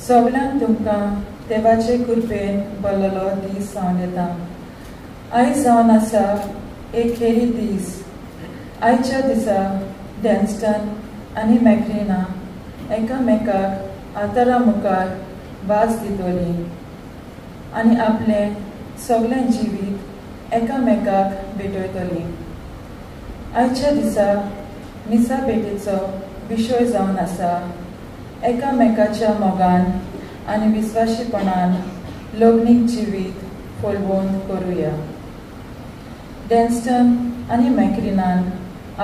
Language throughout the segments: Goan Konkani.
सगल्यांक तुमकां देवाचे कृपेन भरलेलो दीस जावन येता. आयज जावन आसा एक खेरीत दीस. आयच्या दिसा डॅन्स्टन आनी मॅक्रिना एकामेकाक आतारा मुखार वाज दितली आनी आपलें सगळें जिवीत एकामेकाक भेटयतली. आयच्या दिसा मिसा भेटीचो विशय जावन आसा एकामेकाच्या मोगान आनी विस्वाशीपणान लग्नीक जिवीत फुलवंत करुया. डॅन्स्टन आनी मॅक्रिनान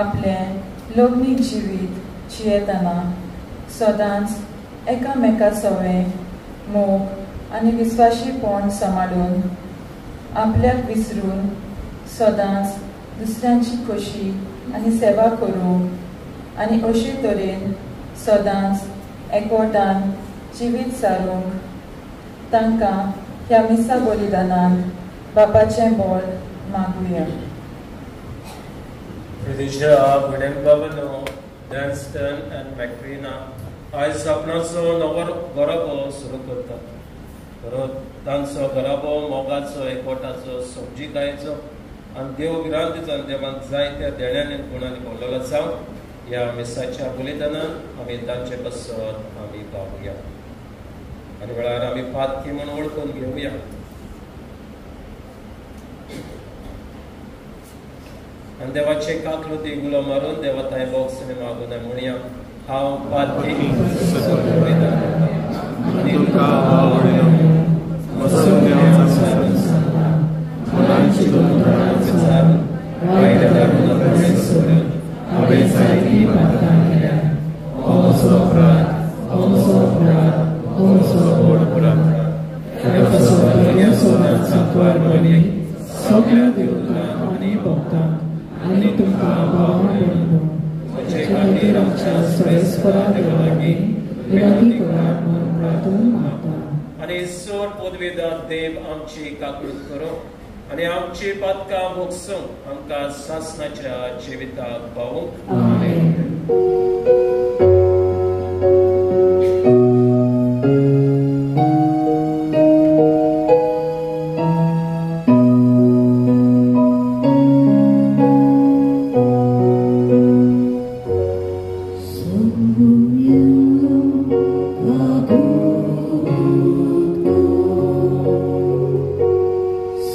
आपलें लग्नीक जिवीत जियेतना सदांच एकामेका सवें मोग आनी विस्वाशीपण सांबाळून आपल्याक विसरून सदांच दुसऱ्यांची खोशी आनी सेवा करूंक आनी अशे तरेन सदांच एकवटान जिवीत सारूंक तांकां ह्या मिसा बलिदानान बापाचें बळ मागुया. डॅन्स्टन आनी मॅक्रिना आयज आपणाचो नवो घराबो सुरू करतात. परत तांचो घराबो मोगाचो, एकवटाचो, समजिकायेचो आनी देव भिरांतीचो आनी देवान जायत्या देण्यांनी गुणांनी भरलेलो जावं. ह्या मिसाच्या बलिदानान आमी तांचे पासत आमी पावया आनी वेळार आमी पातकी म्हूण वळखून घेवया. आनी देवाचे काकलुती गुलो मारून देवा तांय बोक्स मागून म्हणया, हांव पातकी सगळ्या देवतांक आनी भक्तांक आनी तुमकां भाव भयणींनो म्हजे खातीर आमच्या सर्वेस्परा देवा लागीं विनंती करात म्हूण प्रार्थना मागता. आनी सोड पदवीदार देव आमची काकूत करूं आनी आमची पातकां भोगसूं आमकां सासणाच्या जिविताक पावूंक. आमेन.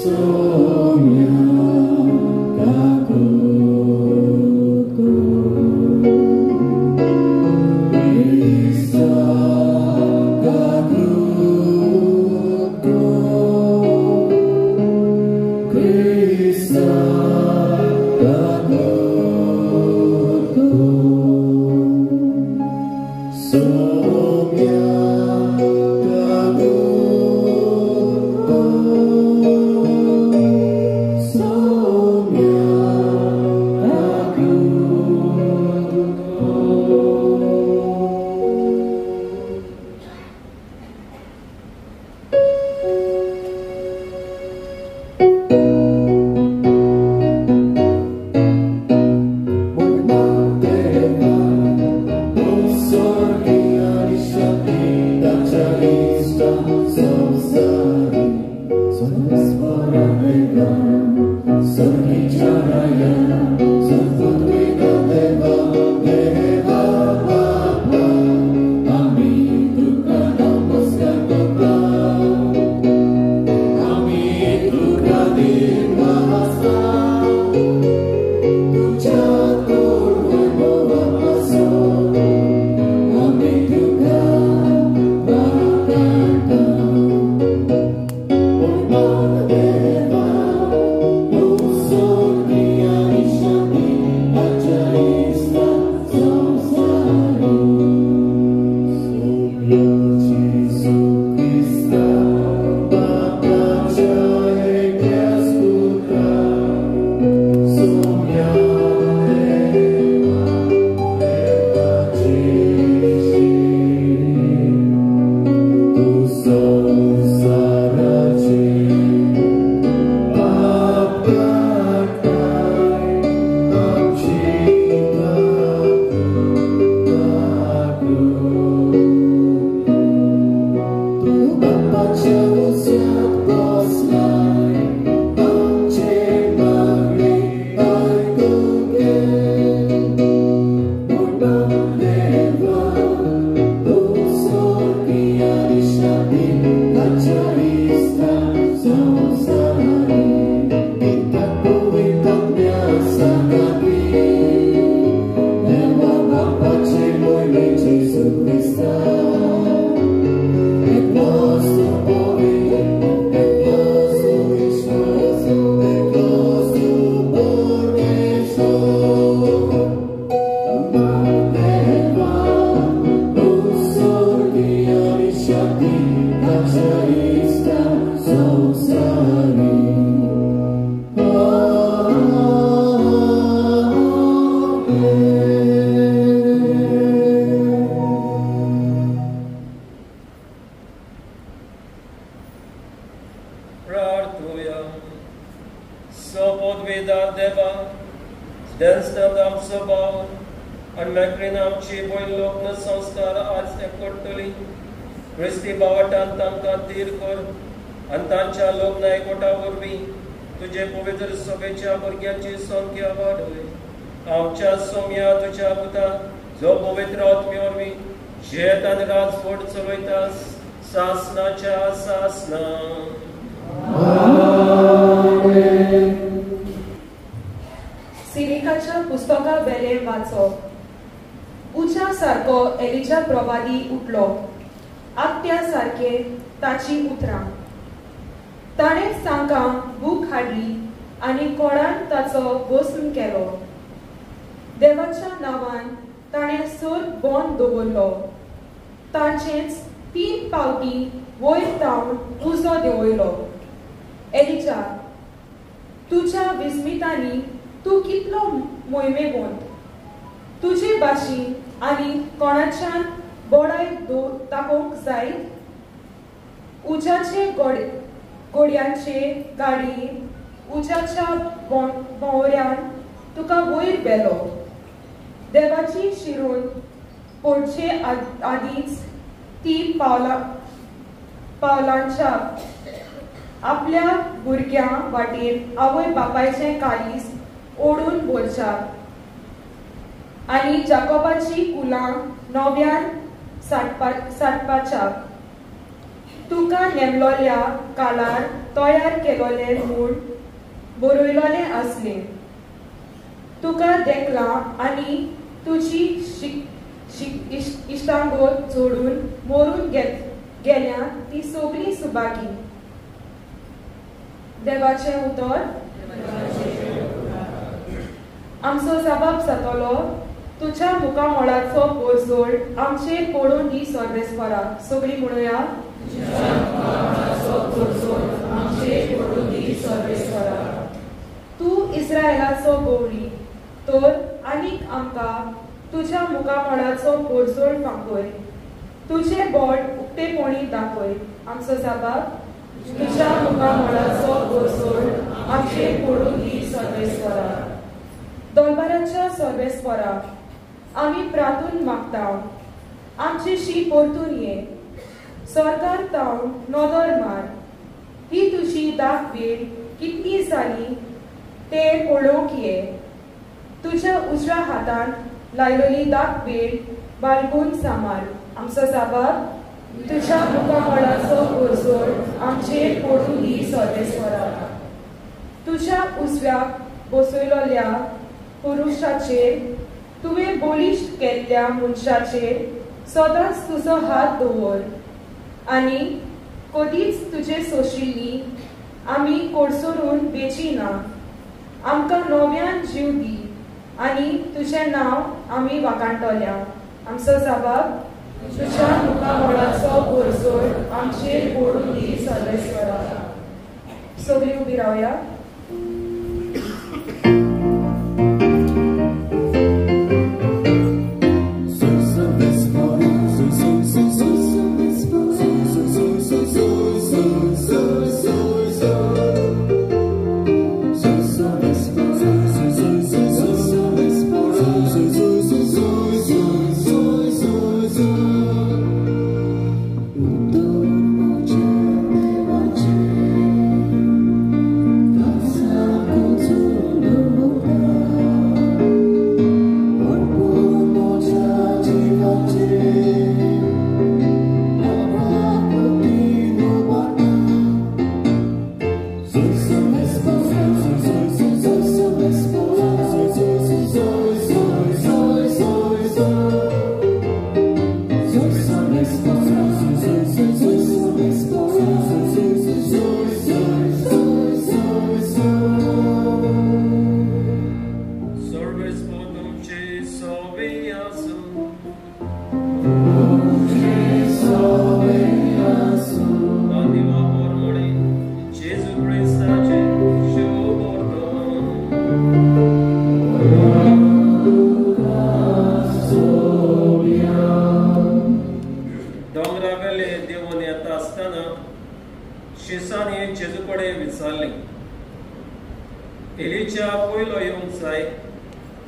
Sonia, सदांच तुजो हात दवर आनी कदीच तुजे सोशिल्ली आमी कोडसरून वेची ना। आमकां नव्यान जीव दी आनी तुजें नांव आमी वाखाणटल्या। आमचो साबाब तुज्या मुखामळाचो पोरजोड आमचेर पडूं दी सर्वेस्वरा। सगळीं उबी रावया।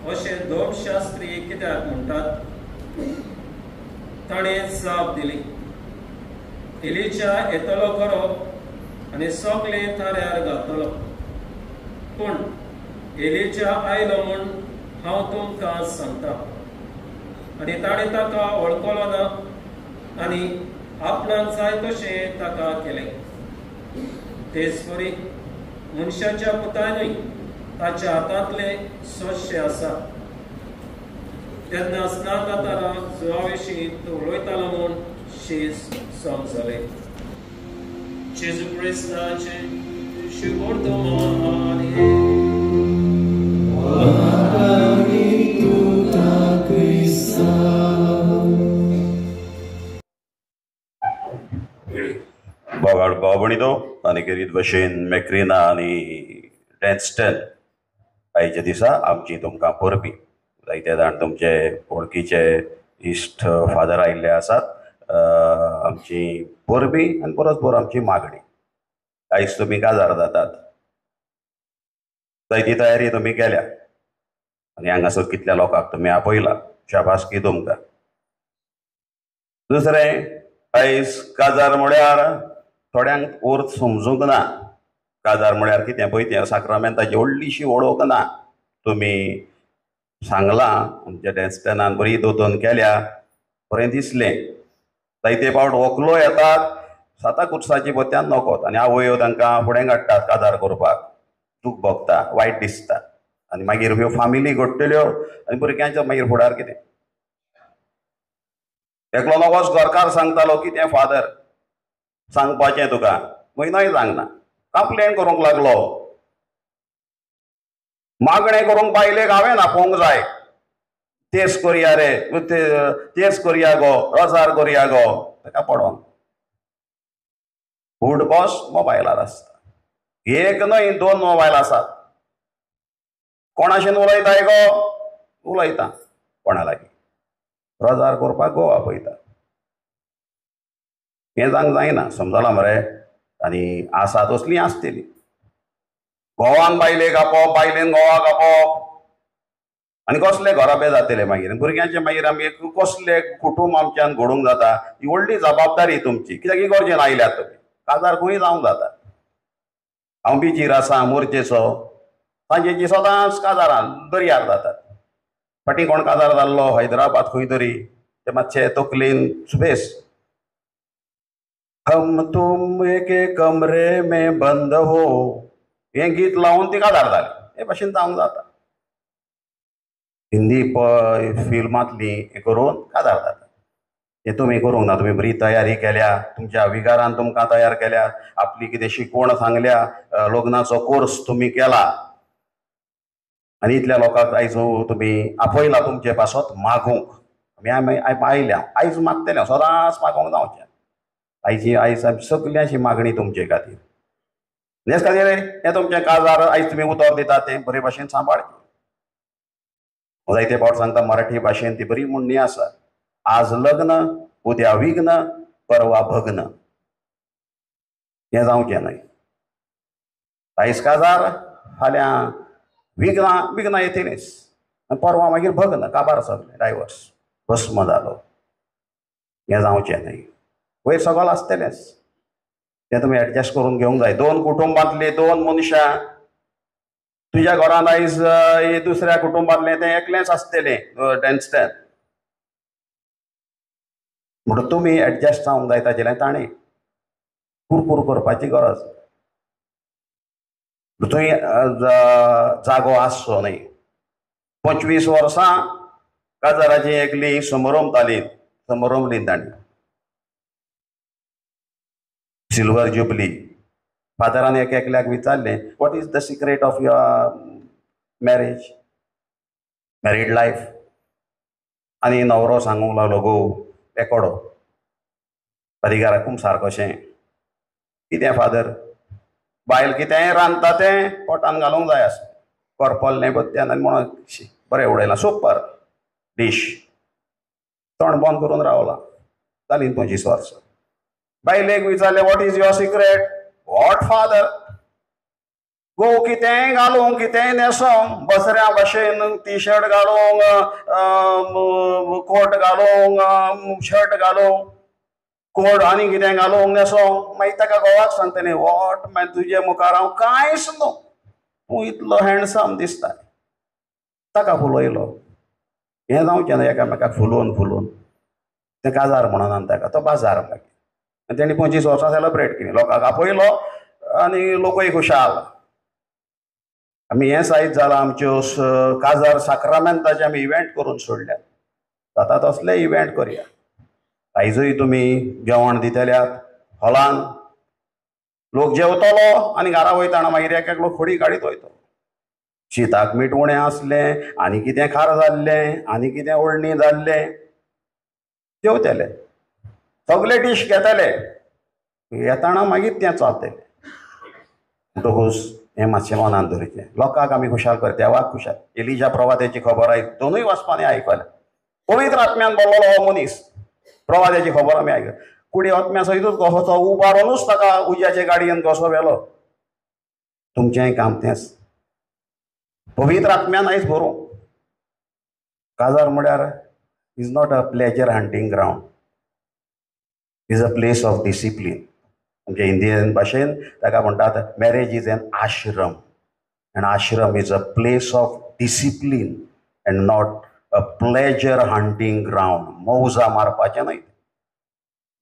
अशें धर्मशास्त्री कित्याक म्हणटात? ताणें जाप दिली, एलिजा येतलो खरो आनी सगळें थाऱ्यार घालतलो, पूण एलिजा आयलो म्हूण हांव तुमकां सांगता. आनी ताणें ताका वळखलो ना आनी आपणाक जाय तशें ताका केलें. तेच परी मनशाच्या पुतानूय ताच्या हातांतलें सोंशें आसा. तेन्ना स्नातारा जुवा विशीं तो उलयतालो म्हूण शीस समजलें. जेजू क्रिस्ताचें शुभवर्तमान. बोगाड भाव आनी खेरीत भशेन मॅक्रिना आनी डॅन्स्टन आयच्या दिसा आमची तुमकां परबीं. जायते जाण तुमचे वळखीचे इश्ट फादर आयिल्ले आसात. आमची परबीं आनी बरोच आमची मागणी. आयज तुमी काजार जातात, जायती तयारी तुमी केल्या आनी हांगासर कितल्या लोकांक तुमी आपयला, शाबासकी तुमकां. दुसरें, आयज काजार म्हळ्यार थोड्यांक अर्थ समजूंक ना. काजार म्हळ्यार कितें पळय तें साक्रामेंताची व्हडलीशी वळख ना. तुमी सांगलां, आमच्या डॅन्स्टनान बरी दोतोन केल्या, बरें दिसलें. जायते फावट व्हंकलो येतात साताक वर्साची पोत्यान नकोत आनी आवयो तांकां फुडें काडटात काजार करपाक. दूख भोगता, वायट दिसता आनी मागीर ह्यो फामिली घडटल्यो आनी भुरग्यांच्या मागीर फुडार कितें. एकलो नवोच घरकार सांगतालो कितें फादर सांगपाचें तुका, म्हयनोय सांगना, कंप्लेन करूंक लागलो. मागणें करूंक बायलेक हांवें आपोवंक जाय, तेच करया रे, तेच करया गो, रोजार करया गो, ताका पडोन. फूड बॉस मोबायलार आसता, एक न्हय दोन मोबायल आसात. कोणाशेन उलयताय गो? उलयता कोणा लागीं, रोजार करपाक गो आपयता. हें जावंक जायना, समजलां मरे? आनी आसा तसलीं आसतली. घोवान बायलेक आपोवप, बायलेन घोवाक आपोवप, आनी कसले घराबे जातले मागीर भुरग्यांचे. मागीर आमी कसले कुटूंब आमच्यान घडोवंक जाता. ही व्हडली जबाबदारी तुमची, कित्याक इगर्जेन आयल्यात तुमी, काजार खंय जावंक जाता. हांव बिचीर आसा मोर्चेचो, तांचे सदांच काजारान दर्यार जातात. फाटीं कोण काजार जाल्लो हैदराबाद खंय तरी, ते मातशे तकलेन सुबेस. हम तुम एके कमरे में बंद हो हें गीत लावन ती काजार जाली. हे भाशेन जावंक जाता. हिंदी फिल्मांतली हें करून काजार जाता. हें तुमी करूंक ना, तुमी बरी तयारी केल्या, तुमच्या विगारान तुमकां तयार केल्या, आपली कितें शिकवण सांगल्या, लग्नाचो कोर्स तुमी केला आनी इतल्या लोकांक आयज तुमी आपयला तुमचे पासत मागूंक. आमी आयल्या आयज मागतले, सदांच मागूंक जावचें. आयची आयज सगल्यांची मागणी तुमचे खातीर. हेच खातीर हें तुमचें काजार आयज तुमी उतर दिता तें बरे भाशेन सांबाळचें. जायते फावट सांगता मराठी भाशेन ती बरी म्हणणी आसा, आज लग्न उद्या विघ्न परवा भग्न. हें जावचें न्हय. आयज काजार, फाल्यां विघ्नां, विघ्नां येतलींच आनी परवा मागीर भग्न, काबार सगळें, डायवर्स, भस्म जालो. हें जावचें न्हय. वयर सगळें आसतलेंच, तें तुमी एडजस्ट करून घेवंक जाय. दोन कुटुंबांतलीं दोन मनशां तुज्या घरांत आयज दुसऱ्या कुटुंबांतलें तें एकलेंच आसतलें डॅन्स्टन, म्हणून तुमी एडजस्ट जावंक जाय ताचें. ताणें कुरकूर करपाची गरज थंय जागो आसचो न्हय. 25 वर्सां काजाराची एकली समारंभ समारंभली तांणी, सिल्वर जुबली. फादरान एक एकल्याक विचारलें, what is the secret of your marriage, married life? आनी न्हवरो सांगूंक लागलो, गो एकोडो अधिकाराक कुमसार कशें कितें फादर, बायल कितेंय रांदता तें पोटान घालूंक जाय आसलें, करपल्लें बत्त्यान आनी म्हणून बरें उडयलां, सुपर डीश. तोंड बंद करून रावलां जालीं 25 वर्सां. बायलेक विचारलें, what is your secret? What father, गो कितेंय घालूंक, कितेंय न्हेसोंक, बसऱ्या भशेन टी शर्ट घालूंक, कोट घालूंक, शर्ट घालूंक, कोट आनी कितें घालूंक न्हेसोंक. मागीर ताका घोवाक सांगतलें, what मागीर तुजे मुखार हांव कांयच न्हू, तूं इतलो हँडसम दिसता. ताका फुलयलो. हें जावचें ना एकामेकाक फुलोवन फुलोवन. तें काजार म्हणून ताका तो बाजार मागीर. आनी तेणी 25 वर्सां सेलेब्रेट केली, लोकांक आपयलो आनी लोकूय खुशाल. आमी हें सायज जालां, आमच्यो काजार साक्रामेंताचे आमी इव्हेंट करून सोडल्यात. जाता तसले इव्हेंट करया. आयजूय तुमी जेवण दितल्यात हॉलान, लोक जेवतलो आनी घरा वयतना मागीर एक एकलो खोडी काडीत वयतलो. शिताक मीठ उणें आसलें आनी कितें खार जाल्लें आनी कितें ओडणी जाल्लें, जेवतले, सगळे डीश घेतले, येतना मागीर तें चलतलें. म्हणटकूच हें मातशें मनान धरचें. लोकांक आमी खुशाल कर, देवाक खुशाल. एलिजा प्रवाद्याची खबर आयक, दोनूय वाचपांनी आयकलें. पवित्र आत्म्यान बोल्लो हो मनीस, प्रवाद्याची खबर आमी आयकली. कुडी आत्म्या सयतूच कसो उबारोनूच ताका उज्याचे गाडयेन कसो व्हेलो. तुमचेंय काम तेंच, पवित्र आत्म्यान आयज भरूं. काजार म्हळ्यार is not a pleasure hunting ground, is a place of discipline. आमच्या इंडियन भाशेन ताका म्हणटात marriage is an ashram, and ashram is a place of discipline and not a pleasure hunting ground. मौजा मारपाचें न्हय,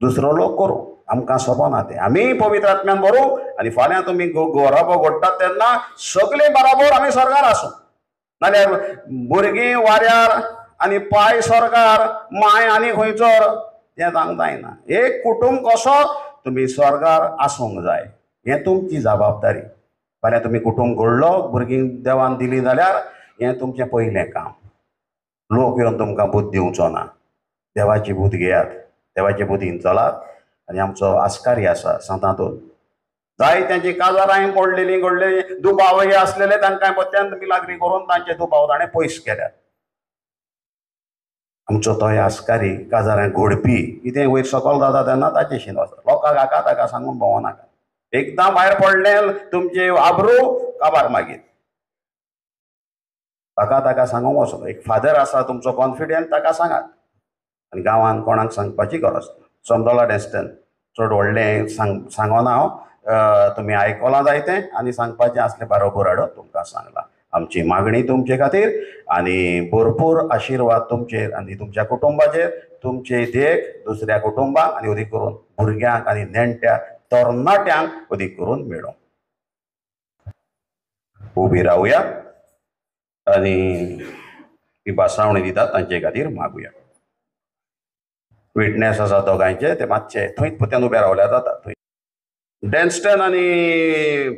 दुसरो लोक करूं, आमकां सोबना तें. आमी पवित्र आत्म्यान भरूं आनी फाल्यां तुमी गोराबो घडटात तेन्ना सगळे बराबर आमी स्वर्गार आसूं. नाल्यार भुरगीं वाऱ्यार आनी पांय स्वर्गार, माय आनी खंयचोर, तें जावंक जायना. एक कुटूंब कसो तुमी स्वर्गार आसूंक जाय, हें तुमची जबाबदारी. फाल्यां तुमी कुटूंब घडलो, भुरगीं देवान दिली जाल्यार हें तुमचें पयलें काम. लोक येवन तुमकां बुद्द दिवचो ना. देवाची बुद्द घेयात, देवाचे बुद्दीन चलात. आनी आमचो आस्कारी आसा सांतांतून, जाय तेंची काजारांय पडलेलीं घडलेलीं, दुबावय आसलेले तांकां पत्त्यान मिलाग्री करून तांचे दुबाव ताणें पयस केल्यात. आमचो तोय आस्कारी काजारां घोडपी कितें वयर सकल जाता तेन्ना ताचेशीन वता. लोकांक हाका ताका सांगून भोंवनाका. एकदां भायर पडलें तुमचे आबरू काबार मागीर. ताका ताका सांगूंक वचो. एक फादर आसा तुमचो कॉन्फिडंट, ताका सांगात. आनी गांवांत कोणाक सांगपाची गरज ना. समजला डेस्टन, चड व्हडलें सांगना हांव, तुमी आयकलां जायतें आनी सांगपाचें आसलें बरोबर हाडून तुमकां सांगलां. आमची मागणी तुमचे खातीर आनी भरपूर आशिर्वाद तुमचेर आनी तुमच्या कुटुंबाचेर, तुमचे देख दुसऱ्या कुटुंबाक आनी अदीक करून भुरग्यांक आनी नेणट्या तरणाट्यांक अदीक करून मेळूं. उबी रावया आनी ती भासावणी दितात तांचे खातीर मागुया. विटनेस आसा दोगांयचे, ते मातशे थंयच पोत्यान उबे रावल्यार जाता. थंय डॅन्स्टन आनी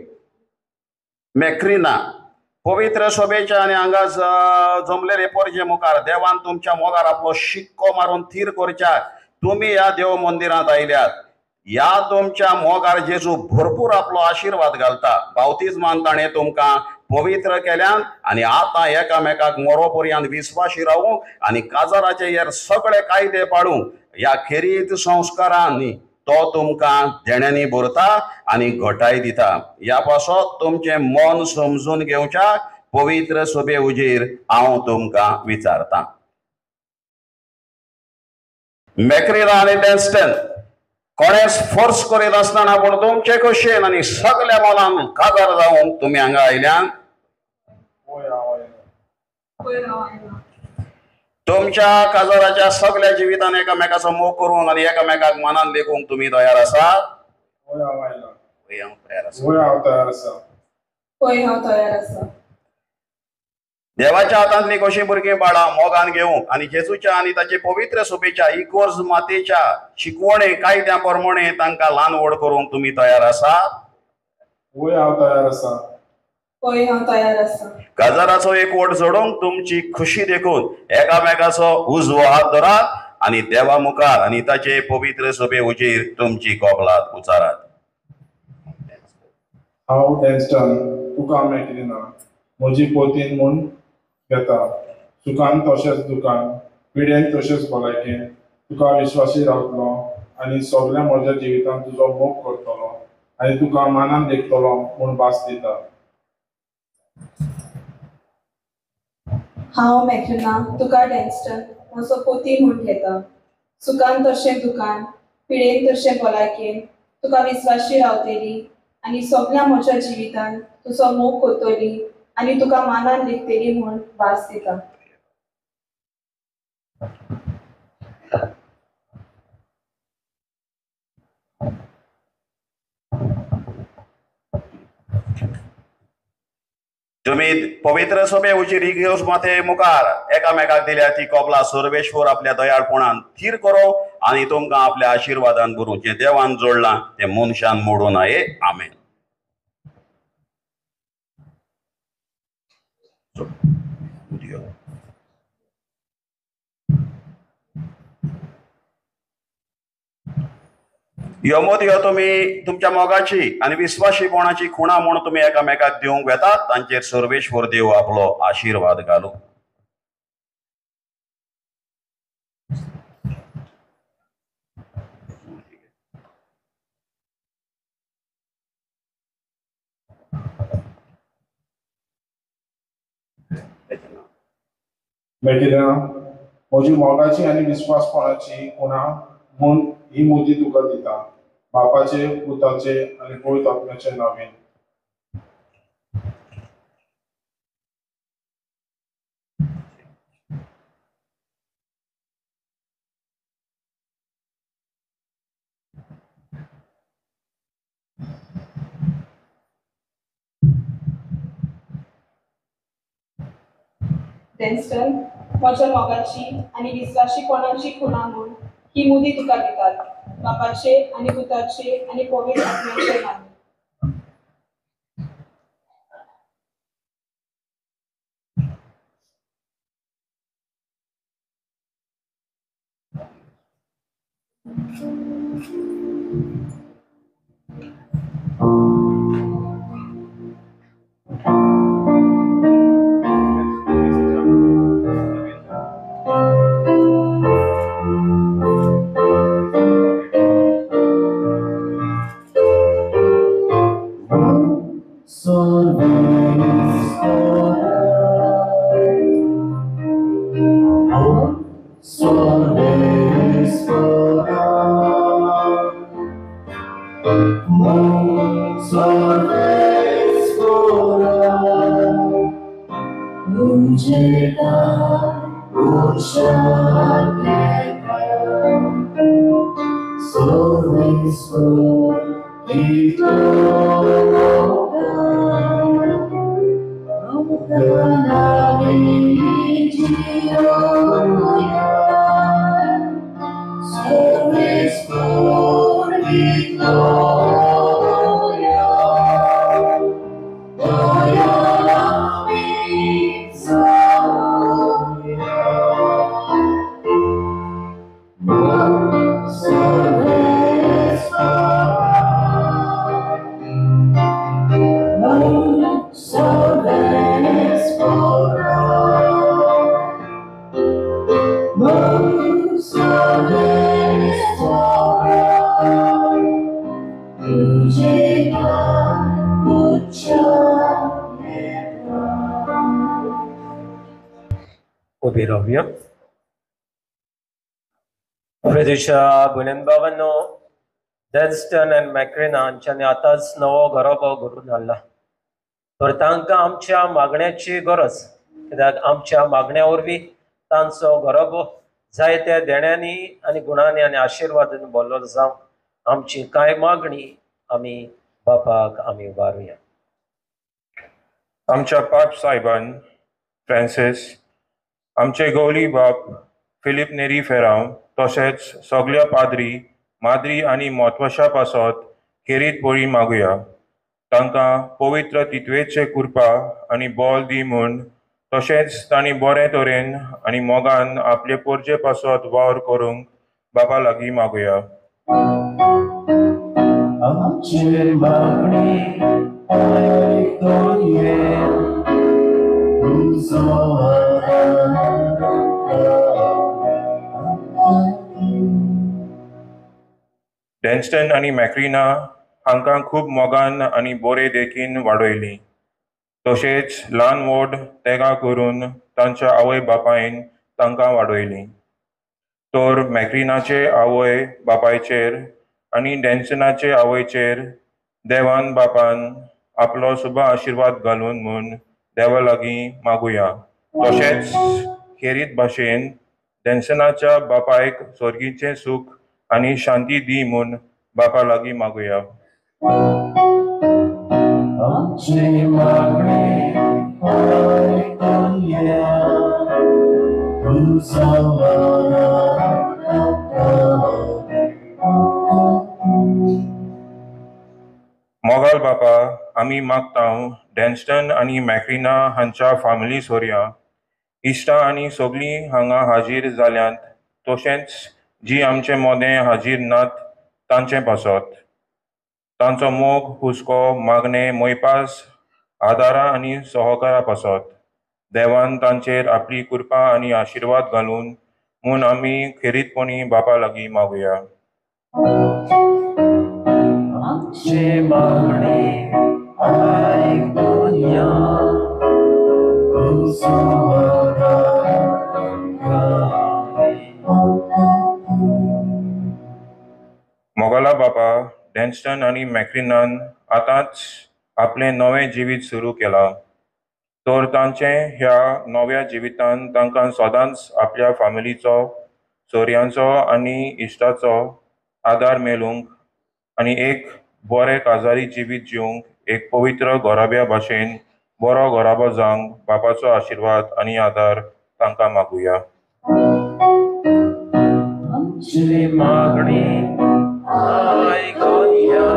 मॅक्रिना पवित्र सभेच्या आनी हांगा जमलेले परजे मुखार देवान तुमच्या मोगार आपलो शिक्को मारून थीर करच्या. तुमी ह्या देव मंदिरांत आयल्यात, ह्या तुमच्या मोगार जेजू भरपूर आपलो आशिर्वाद घालता. बावतिज्मान ताणें तुमकां पवित्र केल्यान आनी आतां एकामेकाक मोरो पर्यंत विस्वाशी रावूंक आनी काजाराचे हेर सगळे कायदे पाळूंक ह्या खेरीत संस्कारांनी तो तुमकां देण्यांनी भरता आनी घटाय दिता. ह्या पासत तुमचें मन समजून घेवच्या पवित्र सभे उजीर हांव तुमकां विचारतां. मॅक्रिना आनी डॅन्स्टन कोणेच फोर्स करीत आसतना पूण तुमचे खोशयेन आनी सगल्या मनान काजार जावंक तुमी हांगा आयल्यान. तुमच्या काजाराच्या सगल्या जिवितान एकामेकाचो मोग करूंक आनी एकामेकाक मनान लेखूंक तुमी तयार आसात? हांव तयार आसा. देवाच्या हातांतली कशीं भुरगीं बाळां मोगान घेवंक आनी जेजूच्या आनी ताचे पवित्र सभेच्या इगर्ज मातेच्या शिकवणे कायद्या प्रमाणे तांकां ल्हान व्हड करूंक तुमी तयार आसात? हांव तयार आसा. हांव तयार आसा. काजाराचो एक वट जोडूंक तुमची खुशी देखून एकामेकाचो उजवो हात धरात आनी देवा मुखार आनी ताचे पवित्र सभे उजीर तुमची कबलात उचारात. हांव डॅन्स्टन तुका मॅक्रिना म्हजी पोतीन म्हूण घेता. सुखान तशेंच दुखान, पिडेन तशेंच भलायकेन तुका विश्वासी रावतलो आनी सगल्या म्हज्या जिवितांत तुजो मोग करतलो आनी तुका मानान देखतलो म्हूण भास दिता. हांव मॅक्रिना तुका डॅन्स्टन म्हजो पोती म्हूण घेता. सुखान तशें दुखान, पिडेन तशें भलायकेन तुका विस्वाशी रावतली आनी सगल्या म्हज्या जिवितान तुजो मोग करतली आनी तुका मानान लेखतली म्हूण भास दिता. तुमी पवित्र सभे उची रिगेवस माथे मुखार एकामेकाक दिल्या ती कबला सर्वेश्वर आपल्या दयाळपणान थीर करो आनी तुमकां आपल्या आशिर्वादान भरूं. जें देवान जोडलां तें मनशान मोडूं नये. आमेन. ह्यो मोतयो तुमी तुमच्या मोगाची आनी विस्वाशीपणाची खुणा म्हूण तुमी एकामेकाक दिवंक वेतात. तांचेर सर्वेश्वर देव आपलो आशिर्वाद घालूं. मॅक्रिना, म्हजी मोगाची आनी विस्वासपणाची खुणा म्हूण ही मुदी तुका दिता. बापाचे, पुताचे आनी पवित्र आत्म्याचे नांवान. डॅन्स्टन, म्हज्या मोगाची आनी विस्वाशीपणाची खुणा म्हूण ही मुदी तुका दितात. बापाचे आनी पुताचे आनी पवित्र आत्म्याचे नांवान. उबी रावया. प्रदेशा भयण बाबांनो, डॅन्स्टन आनी मॅक्रिना हांच्यांनी आतांच नवो घरोबो घडून हाडला. तर तांकां आमच्या मागण्याची गरज, कित्याक आमच्या मागण्या वरवीं तांचो घरोबो जायत्या देण्यांनी आनी गुणांनी आनी आशिर्वादान भरलो जावं. आमची कांय मागणी आमी बापाक आमी उबारुया. आमच्या पाप सायबान फ्रांसीस, आमचे गौली बाप फिलीप नेरी फेरांव, तशेंच सगल्या पाद्री माद्री आनी म्हत्वशा पासत खेरीत बरी मागुया. तांकां पवित्र तित्वेचे कृपा आनी बल दी म्हूण, तशेंच तांणी बरे तरेन आनी मोगान आपले पोरजे पासत वावर करूंक बाबा लागीं मागुया. आमचे मागणी आयकून घे, तुजो डॅन्स्टन आनी मॅक्रिना हांकां खूब मोगान आनी बरे देखीन वाडयलीं. तशेंच ल्हान व्हड तेगां करून तांच्या आवय बापायन तांकां वाडयलीं. तर मॅक्रिनाचे आवय बापायचेर आनी डॅन्सनाचे आवयचेर देवान बापान आपलो शुभ आशिर्वाद घालून म्हूण देवा लागीं मागुया. तशेंच खेरीत भाशेन डॅन्सनाच्या बापायक स्वर्गीचें सूख आनी शांती दी म्हूण बापा लागीं मागुया. आमची मागणी आयकुया, मोगाल बापा, आमी मागता डॅन्स्टन आनी मॅक्रिना हांच्या फामिली सोरया इश्टां आनी सगळीं हांगा हाजीर जाल्यांत, तशेंच जी आमचे मोदें हाजीर नात तांचे पासत तांचो मोग, हुस्को, मागणें, मोयपास, आदारा आनी सहकारा पासत देवान तांचेर आपली कृपा आनी आशिर्वाद घालून म्हूण आमी खेरीतपणी बापा लागीं मागुया. आमची मागणी आयकुया, मोगाला बापा, डॅन्स्टन आनी मॅक्रिनान आतांच आपलें नवें जिवीत सुरू केलां, तर तांचें ह्या नव्या जिवितान तांकां सदांच आपल्या फामिलीचो, सोरयांचो आनी इश्टाचो आदार मेळूंक आनी एक बरें काजारी जिवीत जिवंक एक पवित्र घराब्या भाशेन बरो घराबो जावंक बापाचो आशिर्वाद आनी आदार तांकां मागुया. आमची मागणी आयकुया,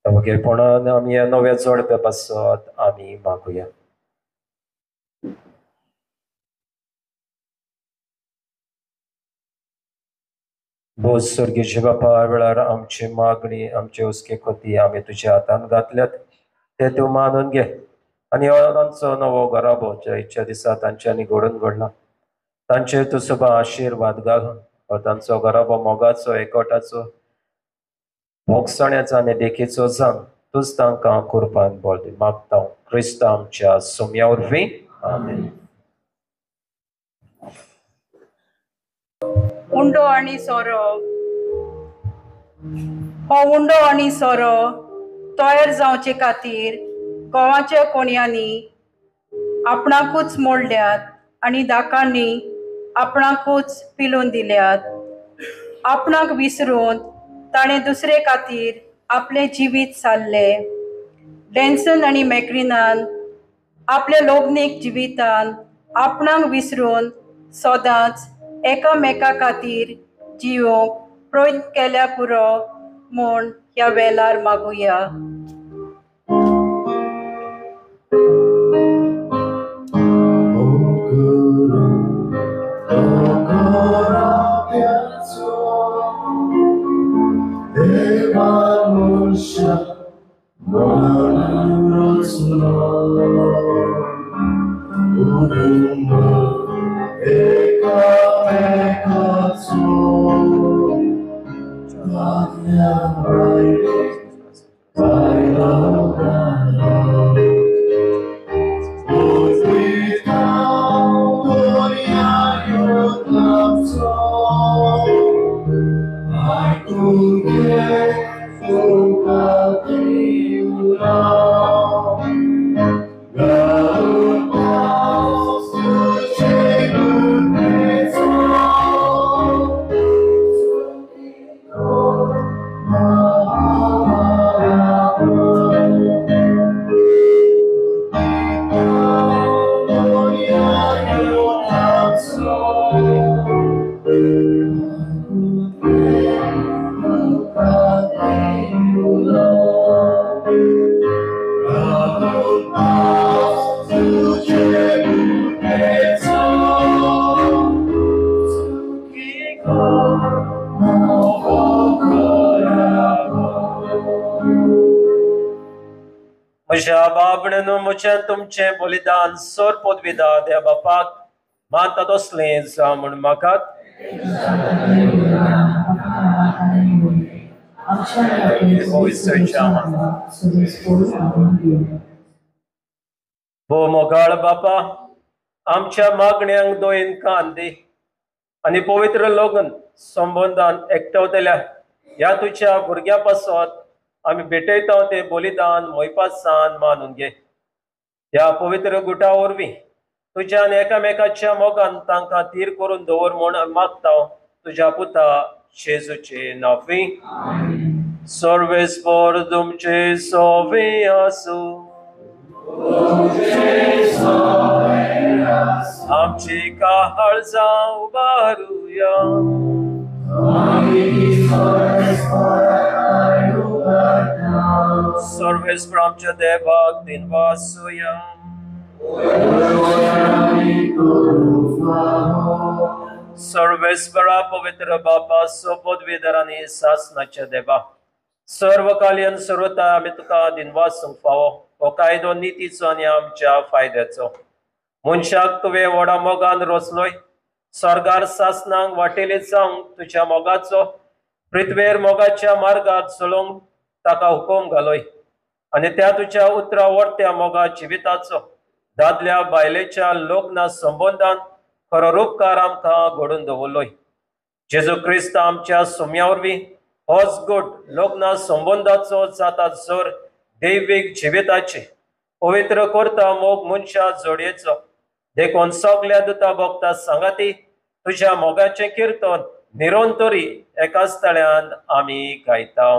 वगीरपणान आमी ह्या नव्या जोडप्या पासत आमी मागुया. बोस स्वर्गीय बापा, वेळार आमची मागणी, आमचे हुस्के खोती आमी तुज्या हातान घातल्यात ते तूं मानून घे आनी हो तांचो नवो घराबो ज्या इच्छा दिसा तांच्यांनी घडून घडला तांचेर तूं सुबा आशिर्वाद घाल. हो तांचो घराबो मोगाचो, एकवटाचो, भोगसण्याचो आनी देखीचो जावन तूंच तांकां कुरपान बळ दी. मागता क्रिस्त आमच्या सोम्या वरवीं, आमेन. उंडो आनी सोरो. हो उंडो आनी सोरो तयार जावचे खातीर गोवाच्या कोणयांनी आपणाकूच मोडल्यात आनी दाकांनी आपणाकूच पिलोवन दिल्यात. आपणाक विसरून ताणें दुसरे खातीर आपलें जिवीत सारलें. डॅन्सन आनी मॅक्रिनान आपल्या लग्नीक जिवितान आपणाक विसरून सदांच एकामेका खातीर जिवोंक प्रयत्न केल्या पुरो म्हूण ह्या वेळार मागुया. म्हज्या बाबणेनो, म्हजें तुमचें बलिदान सोर पदवीदा देवा बापाक मानता तसलें जावं म्हूण म्हाका. भोव मोगाळ बापा, आमच्या मागण्यांक दोयन कान दी आनी पवित्र लग्न संबंदान एकटवतल्या ह्या तुज्या भुरग्या पासत आमी भेटयता ते बलिदान मोयपासान मानून घे. ह्या पवित्र गुटा वरवीं तुज्यान एकामेकाच्या मोगान तांकां थीर करून दवर म्हूण मागता तुज्या पुता जेजूचे नांवी. सर्वेस्पर तुमचे सोवे आसूं. आमची काळजां उबारुया. सर्वेस्पर आमच्या देवाक दिनवासुया. सर्वेस्परा पवित्र बापा, सोपदवेदर आनी सासनाच्या देवा, सर्वकालीन सर्वता आमी तुका दिनवासूंक फावो हो कायदो नितीचो आनी आमच्या फायद्याचो. मनशाक तुवें व्हडा मोगान रचलोय, स्वर्गार सासनांक वाटेले जावंक तुज्या मोगाचो पृथ्वेर मोगाच्या मार्गार चलोवंक ताका हुकूम घालोय आनी त्या तुज्या उतरा वर्त्या मोगा जिविताचो दादल्या बायलेच्या लग्ना संबंदान खरो रूपकार आमकां घडून दवरलोय. जेजू क्रिस्त आमच्या सुम्या वरवीं होच गोड लग्ना संबंदाचो जाता जोर दैवीक जिविताचे पवित्र करता मोग मनशा जोडयेचो. देखून सगल्या दुता भोगता सांगाती तुज्या मोगाचें किर्तन निरंतरी एकाच तळ्यान आमी गायता.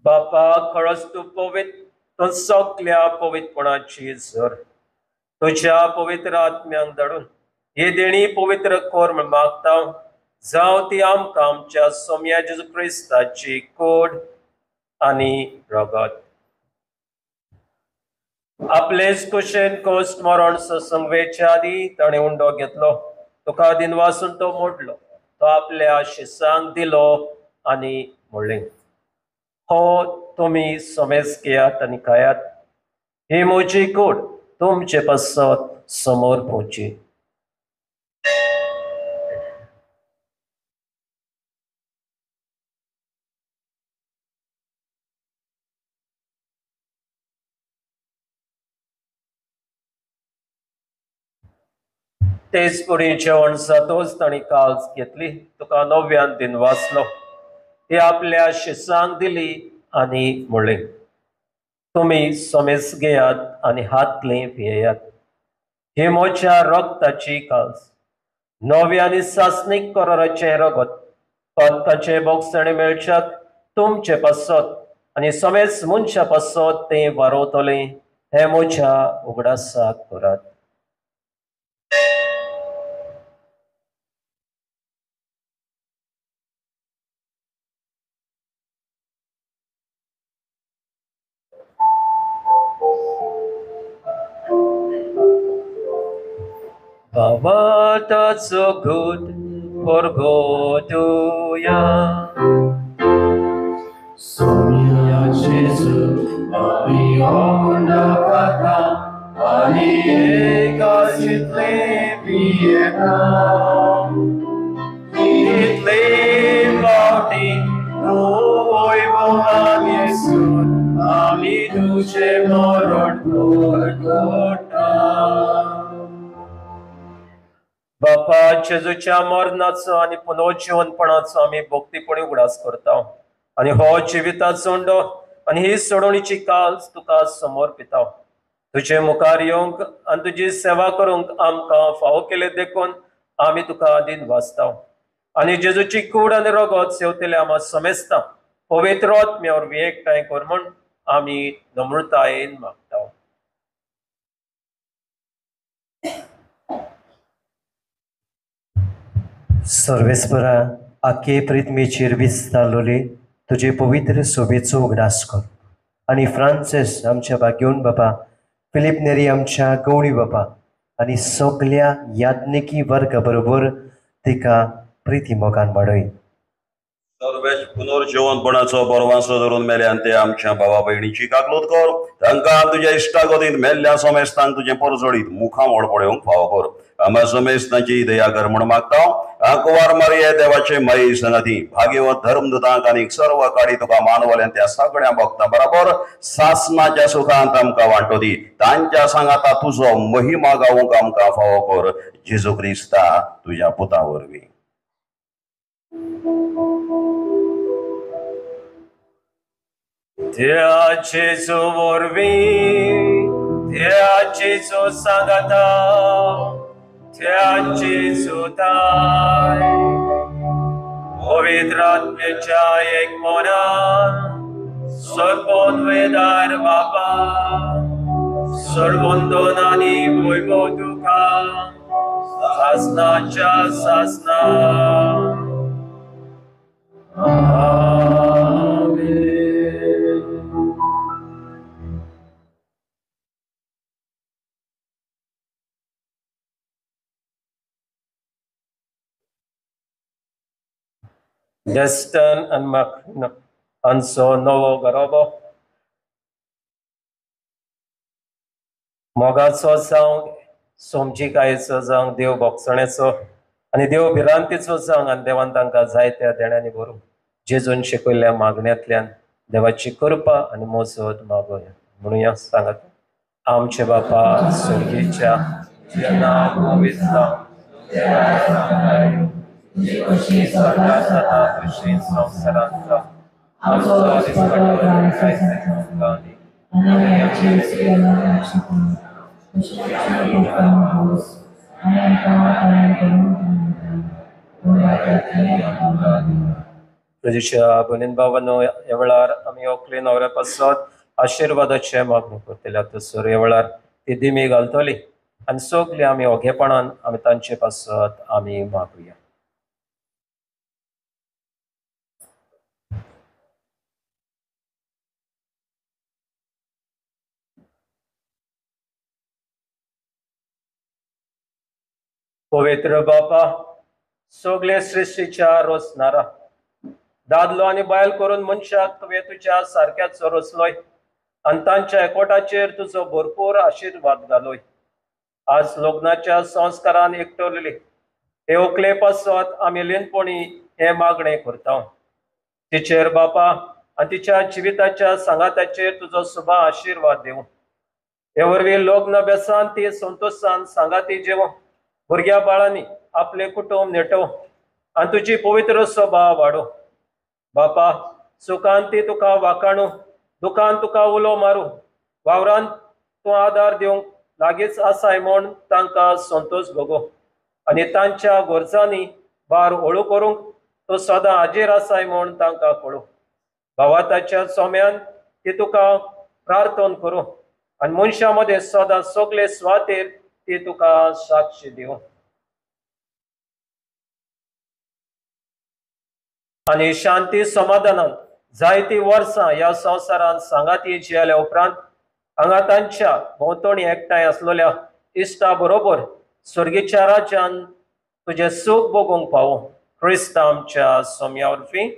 बापा, खरंच तूं पवित्र, तूं सगल्या पवित्रपणाची झर. तुज्या पवित्र आत्म्यांक धाडून ही देणी पवित्र कर म्हूण मागता. जावं ती आमकां आमच्या सोम्या जेजू क्रिस्ताची कोड आनी रगत. आपलेच कुशेन कोस्ट मरण ससंग वेच्या आदी ताणें उंडो घेतलो, तुका दिनवासून तो मोडलो, तो आपल्या शिसांक दिलो आनी म्हणलें, हो तुमी समेज घेयात आनी खायात, ही म्हजी कूड तुमचे पासत समोर पोवची. तेच पुढे जेवण जातोच ताणी काल्स घेतली, तुका नव्यान दिनवासलो, ती आपल्या शिसांक दिली आनी म्हणलें, तुमी समेज घेयात आनी हातले पियेयात, ही म्हज्या रक्ताची काल्स, नव्या आनी सासणीक कराराचें रगत, पदकाचें बोगसणें मेळच्याक तुमचे पासत आनी समेज मनशा पासत तें वारवतलें, हें म्हज्या उगडासाक करात. बाबा ताचो घट परगोतुया. सोनिया जेजू आमी ओंडो खाता आनी एकाच इतले पियेता. इतले फावटी तूं वैभवान येसून आमी तुजें मरण परगटा. बापा, जेजूच्या मरणाचो आनी पुनर्जिवनपणाचो आमी भक्तीपणी उगडास करता आनी हो जिविताचो उंडो आनी ही सोडवणीची काल तुका समर्पिता. तुजे मुखार येवंक आनी तुजी सेवा करूंक आमकां फावो केले देखून आमी तुका दिन वाचता आनी जेजूची कूड आनी रगत सेवतले आमा समेस्ता पवित्र आत्म्या वरवीं एकठांय कर म्हूण आमी नम्रतायेन मागता. सर्वेस्परा, आखे प्रिथ्मीचेर विस्तारलोले तुजे पवित्र सोबेचो उगडास कर आनी फ्रांसीस आमच्या भाग्योन बाबा, फिलीप नेरी आमच्या गवळी बाबा आनी सगल्या याज्ञिकी वर्गा बरोबर तिका प्रिती मोगान वाडय. सर्वेश पुनर्जिवनपणाचो बरवासो धरून मेल्यान ते आमच्या भावा भयणीची काकलूत कर. तांकां तुज्या इश्टागतींत मेल्ल्या समेस्तांक तुजें परजळीत मुखामळ पळोवंक फावो कर. आम्हा समेस्तांची दया कर म्हूण मागता. कुंवार मारिये देवाचे माई संगती भाग्यवत धर्मदूतांक आनी सर्व काडी तुका मानवल्यान त्या सगळ्या भक्तां बराबर सासनाच्या सुखांत आमकां वांटो दी. तांच्या सांगाता तुजो महिमा गावूंक आमकां फावो कर. जेजू क्रिस्ता तुज्या पुता वरवीं. त्या जेजू वरवीं, त्या जेजू सांगाता, त्या जेजूताय पवित्र आत्म्याच्या एक मनान सर्वोन्वेदार बापा, सर्वंदन आनी वैभव तुका सासनाच्या सासना. आमेन. डेस्टन आनी माक्रिना हांचो नवो घराबो मोगाचो जावं, समजिकायेचो जावं, देव भोगसण्याचो आनी देव भिरांतीचो जावं आनी देवान तांकां जायत्या देण्यांनी भरूं. जेजून शिकयल्ल्या मागण्यांतल्यान देवाची कृपा आनी मोजत मागोया. म्हणुया सांगात. आमचे बापा स्वर्गीच्या, तुजें नांव पवित्र जावं, तुजी कशी स्वर्गात जाता तशी संवसारांत जावं. आमचो दिसपट्टो घास आमकां दी आनी आमची चुकल्यां क्षमा तशी आमच्या पापां भोस आनी आमकां अपराध करूंक दिनाका, पूण वायटांतल्यान आमकां वाटाय. प्रजेच्या भयणीन भावांनो, ह्या वेळार आमी ओकले न्हवऱ्या पासत आशिर्वादाचें मागणें करतले. आतां सर ह्या वेळार ती दिमी घालतली आनी सगली आमी ओगेपणान आमी तांचे पासत आमी मागुया. पवित्र बापा, सगळे सृश्टीच्या रचणारा, दादलो आनी बायल करून मनशाक तुवें तुज्या सारक्याचो रचलोय आनी तांच्या एकवटाचेर तुजो भरपूर आशिर्वाद घालोय. आज लग्नाच्या संस्कारान एकटवलेली हे ओकले पासत आमी लिनपणी हें मागणें करता. तिचेर बापा आनी तिच्या जिविताच्या सांगाताचेर तुजो सुबा आशिर्वाद दिवं. हे वरवीं लग्न बेसान ती संतोशान सांगाती जेवं, भुरग्या बाळांनी आपलें कुटुंब नेटोवं आनी तुजी पवित्र सभा वाडोवं. बापा, सुखान ती तुका वाकाणू, दुखान तुका उलो मारूं, वावरान तूं आदार दिवंक लागींच आसाय म्हूण तांकां संतोश भोगो आनी तांच्या गरजांनी भार हळू करूंक तूं सदां हाजीर आसाय म्हूण तांकां कळूं. भावाताच्या सोम्यान ती तुका प्रार्थन करूं आनी मनशां मदें सदां सगळे सुवातेर ती तुका साक्षी दिवं. आनी शांती समाधानान जायतीं वर्सां ह्या संवसारांत सांगाती जियेल्या उपरांत हांगा तांच्या भोंवतणी एकठांय आसलेल्या इश्टा बरोबर स्वर्गीच्या राज्यान तुजें सूख भोगूंक पावो. क्रिस्त आमच्या सोम्या वरवीं.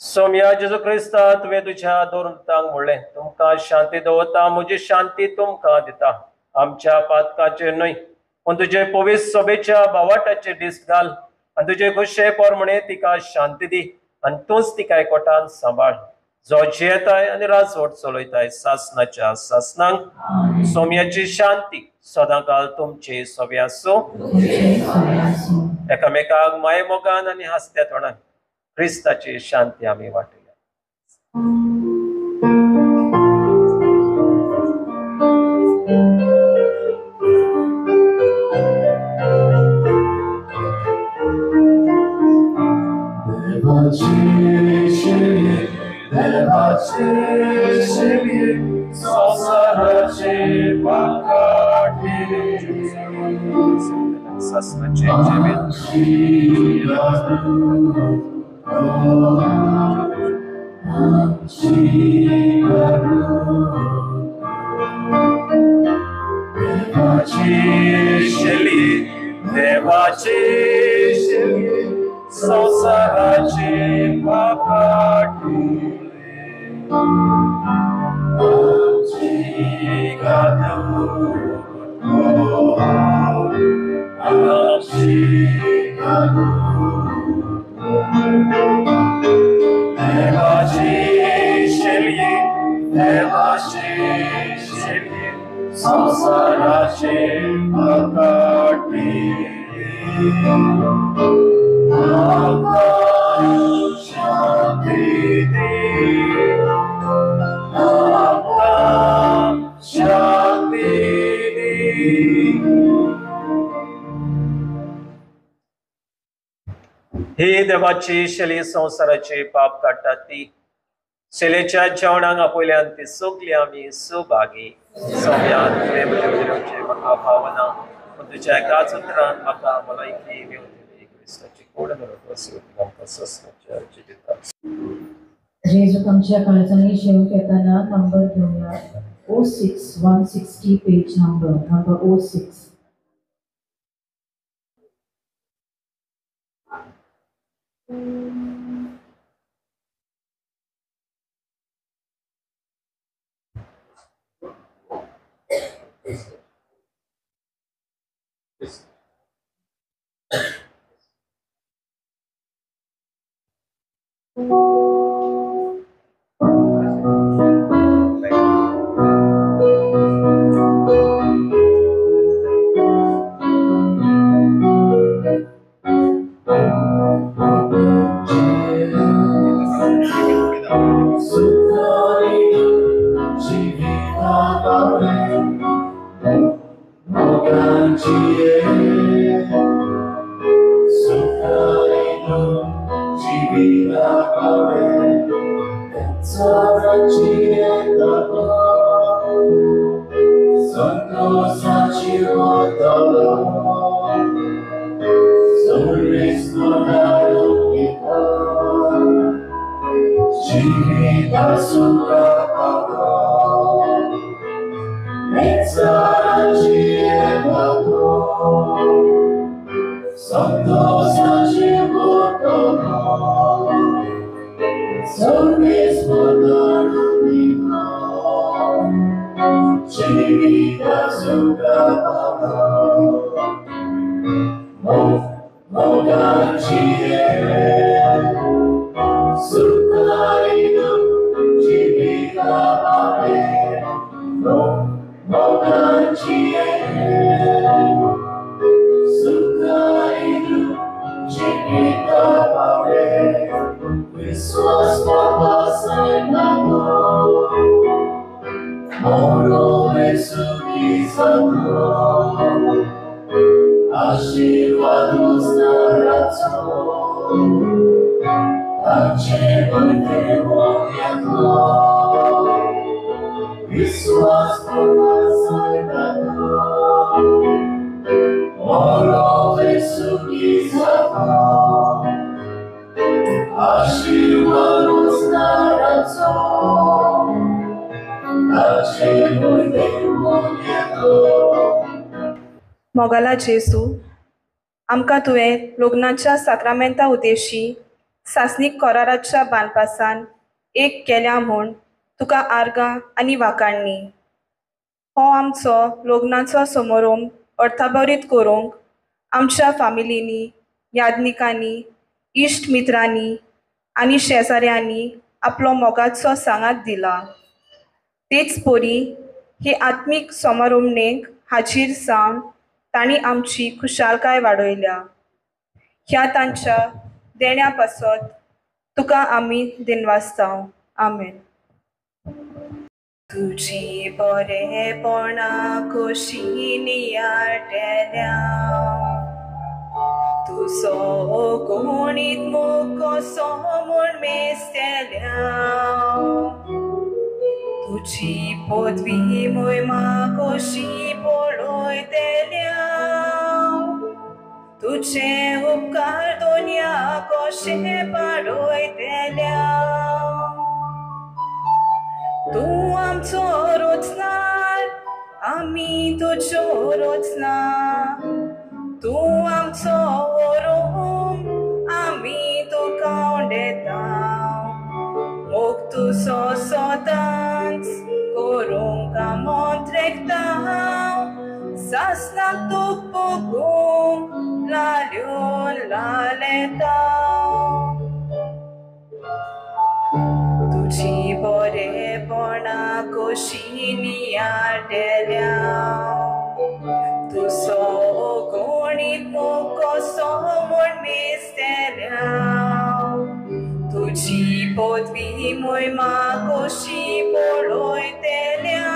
सोम्या जेजू क्रिस्ता, तुवें तुज्या दोन म्हणलें, तुमकां शांती दवरता, म्हजी शांती तुमकां दिता. आमच्या पातकाचेर न्हय पूण तुजे पवित्र सभेच्या बावाटाचेर दिश्ट घाल आनी तुजे खुशे प्रमाणे तिका शांती दी आनी तूंच तिका एकवटान सांबाळ, जो जियेताय आनी राजवट चलयताय सासनाच्या सासनांक. सोम्याची शांती सदांकाल तुमची सोबी आसूं. एकामेकाक माये मोगान आनी हांसत्या तोंडान क्रिस्ताची शांती आमी वांटुया. देवाचे शेलये संवसाराचे पाप काडले. सासनाचे जिवीत देवाची शेलये, देवाची शेलये संवसाराचे पाप काडले. आमची कबूल आमची कबूल. देवाची शेलये, देवाची शेलये संवसाराचे पाप काडले. आमकां शांती दी, आमकां शांती दी. ही देवाची शेली संवसाराचे पाप काडटा ती शेलेच्या जेवणाक आपयल्यान ती सगली आमी सुभागी. सोम्या, तुवें म्हजें उलोवचें म्हाका भावना, पूण तुज्या एकाच उतरान म्हाका भलायकी मेवतली. क्रिस्ताची कोड आमकां ससनाच्या जिवितांत. जेजू आमच्या काळजांनी जेवंक येताना नंबर घेवया 06 160 पेज नंबर, नंबर 06. देवाचो ताचे मोयमेन येतो. मोगाला जेजू, आमकां तुवें लग्नाच्या साक्रामेंता उद्देशी सासणीक कराराच्या बांदपासान एक केल्या म्हूण तुका आर्गां आनी वाखाणणी. हो आमचो लग्नाचो समारंभ अर्थाभरीत करूंक आमच्या फामिलींनी, यादनिकांनी, इश्ट मित्रांनी आनी शेजाऱ्यांनी आपलो मोगाचो सांगात दिला. तेच परी हे आत्मीक समारंभणेक हाजीर जावन तांणी आमची खुशालकाय वाडयल्या. ह्या तांच्या देण्या पासत तुका आमी दिनवासता. आमेन. तुजी बरेपणा खोशी नियाळटेल्या, तुजो गणीत मोग कसो म्हूण मेजतेल्या, तुजी पदवी मोहिमा कशी पळयतेल्या, तुजे उपकार दोनया कशे पाडयतेल्या. तूं आमचो रचणार, आमी तुजो रचना, तूं आमचो रोम, आमी तुका उडयता. मोग तुजो सदांच करूंक आमंत्रेकता, सासणाक तुक भोगूंक लाल्यो लालेता. तुजी बरेपणा कशी नियाळटेल्या, तुजो गणीत मोग कसो म्हूण मेजतेल्या, तुजी पदवी मोहिमा कशी पळयतेल्या,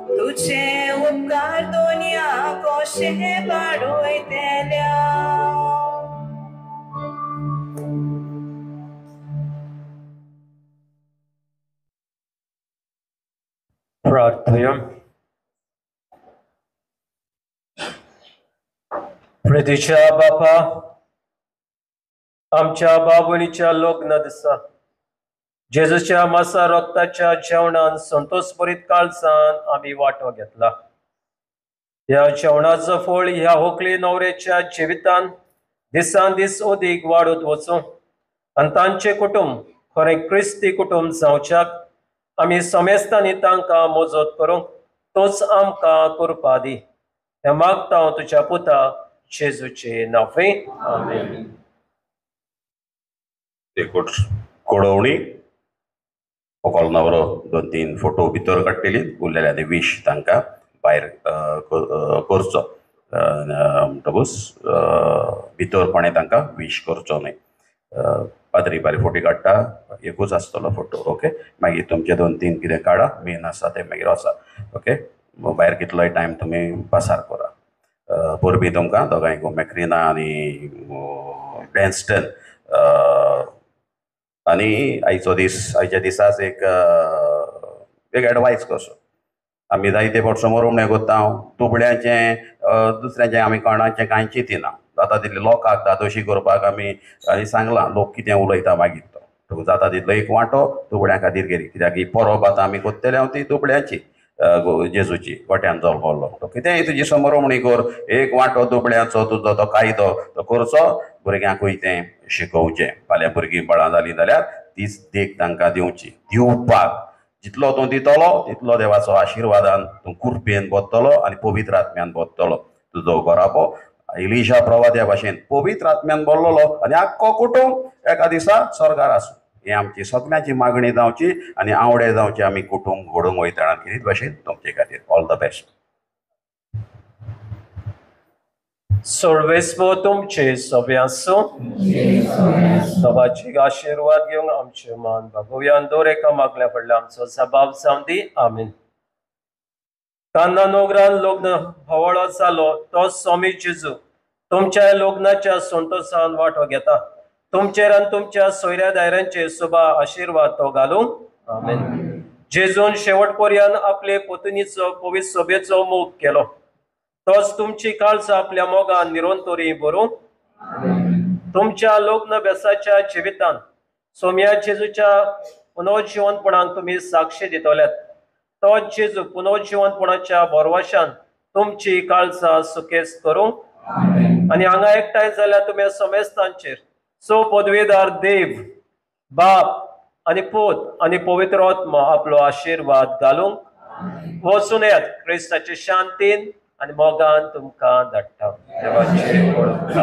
तुजे उपकार दोनया कशे पाडयतेल्या. प्रार्थया. प्रितीच्या बापा, आमच्या बाबुणीच्या लग्न दिसा जेजूच्या मासा रक्ताच्या जेवणान संतोषभरीत काळजान आमी वांटो घेतला. ह्या जेवणाचो फळ ह्या होकली नवरेच्या जिवितान दिसान दीस अदीक वाडत वचूं आनी तांचें कुटुंब खरें क्रिस्ती कुटुंब जावच्याक आमी समेस्तांनी तांकां मजत करूंक तोच आमकां करपा दी. हें मागता हांव तुज्या पुता जेजूचे नांवे, आमेन. एकूच कोडोवणी होकल नवरो दोन तीन फोटो भितर काडटली, उरलेल्या विश तांकां भायर करचो, म्हणटकूच भितर कोणें तांकां विश करचो न्हय. पाद्री बारी फोटो काडटा, एकूच आसतलो फोटो. ओके, मागीर तुमचे दोन तीन कितें काडा, मेन आसा तें मागीर वचा. ओके, भायर कितलोय टायम तुमी पासार करा. परबीं तुमकां दोगांयक, मॅक्रिना आनी डॅन्स्टन. आनी आयचो दीस, आयच्या दिसाच एक एक एडवायस कसो आमी जायते फावट समोर करता, हांव दुबळ्यांचें दुसऱ्यांचें आमी कोणाचें कांय चिंतिना. जाता तितले लोकांक दादोशी करपाक आमी आनी सांगलां, लोक कितें उलयता मागीर तो जाता तितलो एक वांटो दुबळ्यां खातीर केली, कित्याक ही परब आतां आमी करतले हांव ती दुबळ्यांची, जेजूची गोट्यान जल्मल्लो. तो कितेंय तुजी समरोमणी कर, एक वांटो दुबळ्यांचो तुजो तो कायदो तो करचो, भुरग्यांकूय तें शिकोवचें. फाल्यां भुरगीं बाळां जालीं जाल्यार तीच देख तांकां दिवची. दिवपाक जितलो तूं दितलो तितलो देवाचो आशिर्वादान तूं कृपेन बदतलो आनी पवित्र आत्म्यान बदतलो. तुजो घराबो इलिशा प्रवाद्या भाशेन पवित्र आत्म्यान बोल्लोलो आनी आख्खो कुटुंब एका दिसा स्वर्गार आसूं. हें आमची सगळ्यांची मागणी जावची आनी आवडे जावची आमी कुटुंब घडोवंक वयतना कितें भाशेन तुमचे खातीर ऑल the best. सर्वेस्पो तुमचे सगळे आसूं. सभाची आशिर्वाद घेवंक आमचे मान बागोवया दर एका मागल्या पडल्या आमचो जबाब जावं दी. आमीन. कान्ना नोगरान लग्न हवाळो जालो तो स्वामी जेजू तुमच्या लग्नाच्या संतोषान वांटो घेता. तुमचेर आनी तुमच्या सोयऱ्या दायऱ्यांचे सुबा आशिर्वाद तो घालूं. आमेन. जेजून शेवट पर्यंत आपले पत्नीचो पवित्र सभेचो मोग केलो, तोच तुमची काळजां आपल्या मोगान निरंतरी भरूं. तुमच्या लग्न बेसाच्या जिवितान सोम्या जेजूच्या पुनर्जिवनपणाक तुमी साक्षी दितल्यात. तो जेजू पुनर्जिवनपणाच्या भरवशान तुमची काळजां सुकेस करूंक आनी हांगा एकठांय जाल्यार तुमी समेस्तांचेर सो पदवेदार देव बाप आनी पूत आनी पवित्र आत्मा आपलो आशिर्वाद घालूंक वचून येत. क्रिस्ताचे शांतीन आनी मोगान तुमकां धाडटा. देवाचे वळख.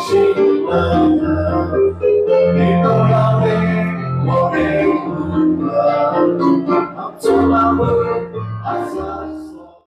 She